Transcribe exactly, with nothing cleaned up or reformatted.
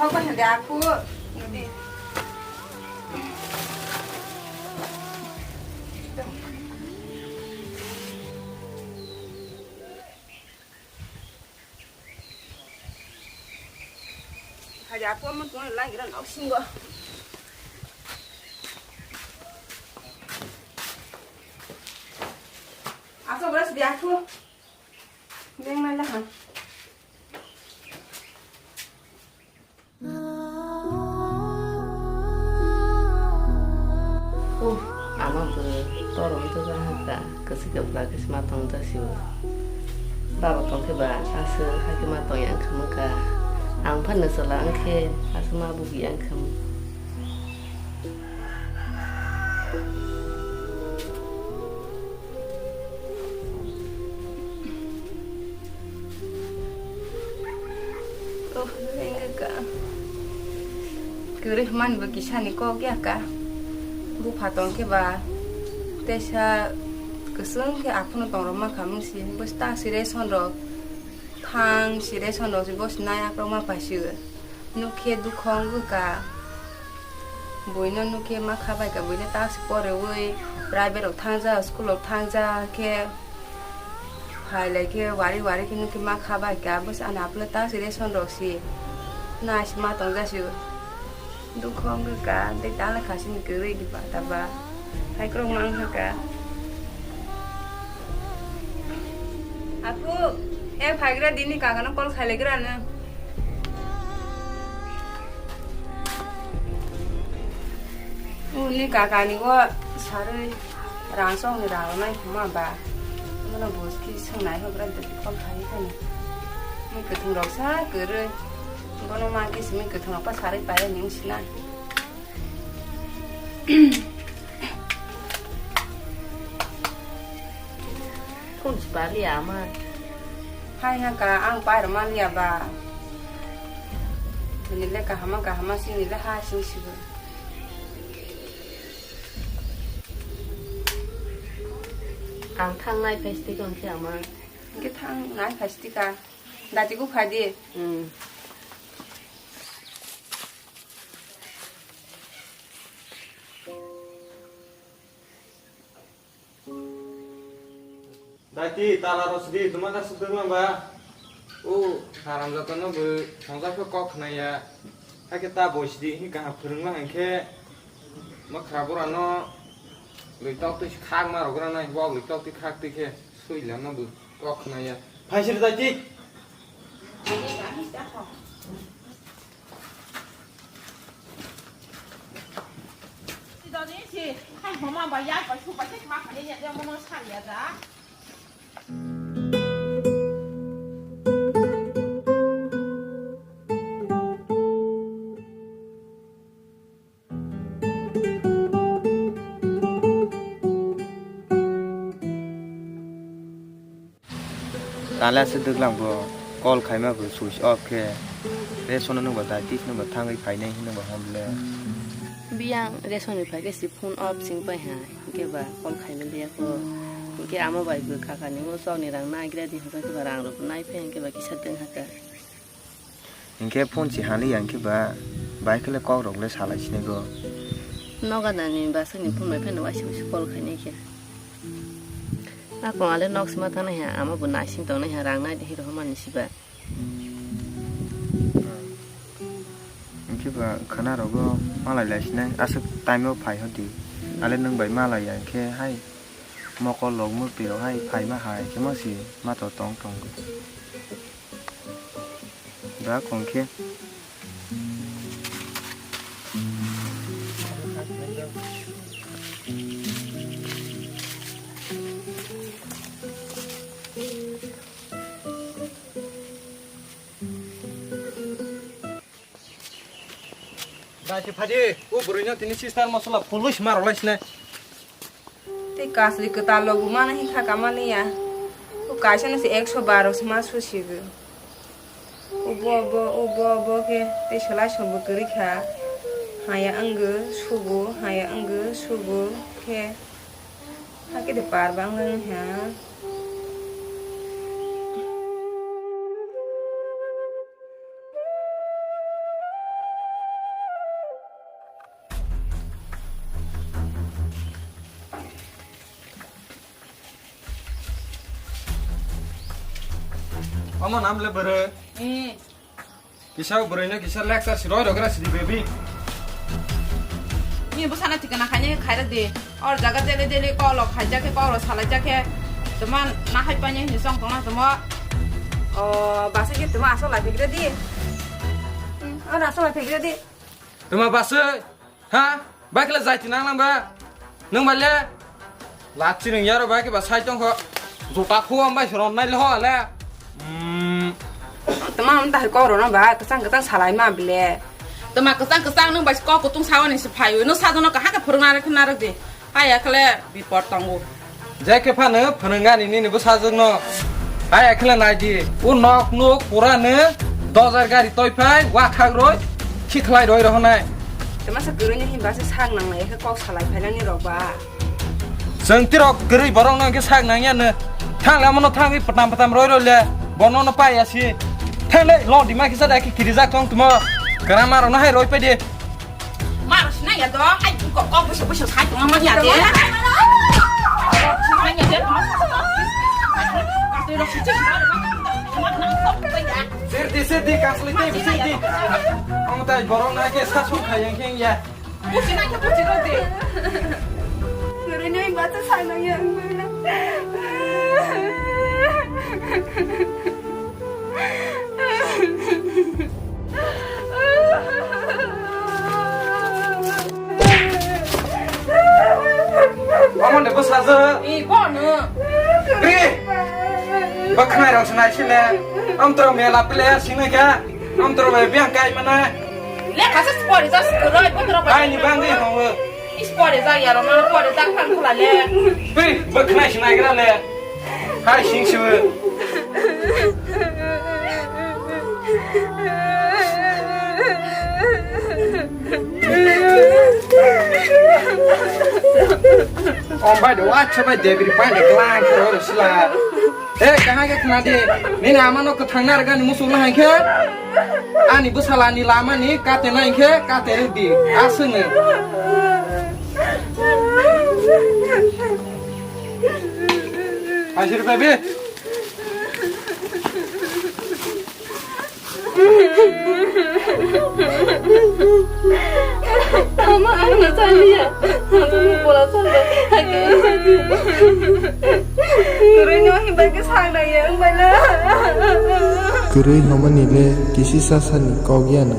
Apa yang aku? Hari aku amat mau lagi dan oxing gua. Asal beras di aku. Yang mana ha? Uff, ama bw toro wngtwk wngkha, kwchwkha bwla khe se ma tong jasio. Baba tong khe ba aswk hakhe ma tong ya wngkha mwkha. Ang phano chwla wngkhe aswk ma bubi ya wngkha. Oh, lengga ka. Kwrwi hwnmani bo kisani kok ya ka. Bupha tong khe ba teisa kwchwng khe aphano tong rwma kha mungsi. Bwswk tak si ration rok, thang si ration rok si bwswk nai akrok ma paisio. Nukhe dukha wngwi ka. Buino nukhe ma khabai ka, buino taksi porewi private rok thangjak, school rok thangjak khe phailai khe wari wari khe nukhe ma khabai ka. Bwswk ani aphuno taksi ration rok si nai si ma tongjak si. Dukha wngwi ka, tei tala khasini kwrwi di ba ta ba. Haikrok ma wngkha ka. Aphu, e phaigra dini kakano call khailaigra no. Uni kakani o sarwi rang songni rang nai khuma ba. Bono buski swngnai hogra de call khai khani. Mui kwthwng rok sa kwrwi. Bono ma kisi mui kwthwng rok pa sarwi pai ni sina. Phone si paliya ama. Hai na ka ang pai rw maliya ba. Bini le kahama kahama sini le ha sing sigo. Ang thang nai phai siti kong khe ama. Hingke thang nai phai siti ka. Dati ku phai di. Hmm. Daiti, tala rok sidi, tuma ta sukdwng lang ba? O, haramjata no bo, thongjak khe kok khna ya. Hakhe ta bo sidi, hini kaham phwrwng lang hwnkhe, ma khra bora no, lwi tok twi khak ma rok gra nai, bo lwi tok twi khak twi khe, sui lam no bo, kok khna ya. Phai sidi daiti. Tala se dwglang bo call khaima bo switch off khe. Ration no ba dai tis no ba thangwi phainai hino ba hom le. Biyang ration ni phai khe si phone off sing pai ha, hingke ba call khaima liya ko. Hingke amo bai bo kaka ni o chok ni rang nagira di hingke ba rang rok nai phe hingke ba kisa deng ha ka. Hinkhe phone si haliya hinkhe ba, bai khe le kok rok le salai sinai go. Noga nani bwswk ni phone bai phano waisa waisa call khainai khe. Akung ale nok sima tangnai ha, ama bo naising tongnai ha, rang nai de hiro homani siba. Hinkhe ba khana rogo malai lai sinai, aswk time o phai hodi. Ale nwng bai malai ya hinkhe hai mokol rok murti rok hai phai ma hai khe ma si ma to tong tongo. Da kong khe. Dai se phadi, o bwrwino tini sister masala phulwi sima rwlai sinai. Tei kasli kwtal logu mana hinkha kamaliya. O kaisa no se ekso baro sima susigo. Ubo bo, ubo bo khe tei selai sombo kwrwi kha. Haya wngwi sugo, haya wngwi sugo khe. Hakhe de par bang wng ha. Omo nam le bwrwi. Eh. Kisa bwrwi no kisa lecture si roi rogra sidi baby. Ni bo sana thikana khaini khaira di. Or jaga dele dele ko lo khaija khe ko lo salaija khe. Tuma na hai panya ni song tongna tuma. O basa khe tuma asol lai phikre di. Hmm, or asol lai phikre di. Tuma basa. Ha? Bai kle jai tinang nang ba? Nung ba le? Lachi nung yaro bai ke ba sai tong kho. Jota khu am bai soron nai le ho le. Hmm. Tama am ta ko ro na ba, kesang kesang salai ma bile. Tama kesang kesang nung bai ko kutung sawa ni se phai. Nung sa dono ka ha ka phurung na rek na rek de. Hai ya kle bipor tongo. Je khe phano phwnwngani nini bwsajwkno. Hai, ekhle nai di. O nok nuk pura no dojar gari toi phai, wa khak roi, khikhlai roi rohonai. Tei masa kwrwini hinba se sak nanglai khe kok salai phainani rok ba. Chwng tirok kwrwi borok no hwnkhe sak nangya no. Thang le, omono thangwi pwtam pwtam roi roi le. Bono no pai ya si. Thang le, lo dima kisa da khe kirijak tong tumo. Kwrama rok no hai roi pai di. Maro sinai ya do, ai kok kok busu busu sai tong ma ya de. Sinai ya de. Sirdi sirdi kasli te sirdi. Ang tai borok na ke sa sum khai yang kheng ya. Busi na ke busi ro de. Ngere nyoi ba ta sai na ya. Omo de bwsajwk. Ih, bono. Ih! Bwkhanai rok se nai sile. Amtwrok mela player singna kha. Amtwrok bai biyang kai mana. Lekha se spori ja sukuro, bono rok bai. Aini bangwi hongo. Is pore jak ya, rok no pore jak phang khula le. Twi, bwkhnai se naigra le. Hai sing se. Om bai do, acha bai debri pai de klang khe ro sila. He, kahai khe khna di. Nini ama no kwthang narwkani muchung no hai khe. Ani bwsala ni lama ni kate nai khe kate rw di. Aswk no. Hai sir baby. Ama, ang na saliya. Ang na bola saliya. Kurui no himba ke sang na ya, ang bala. Kwrwi hwnmani le kisi sa sani kok ya no.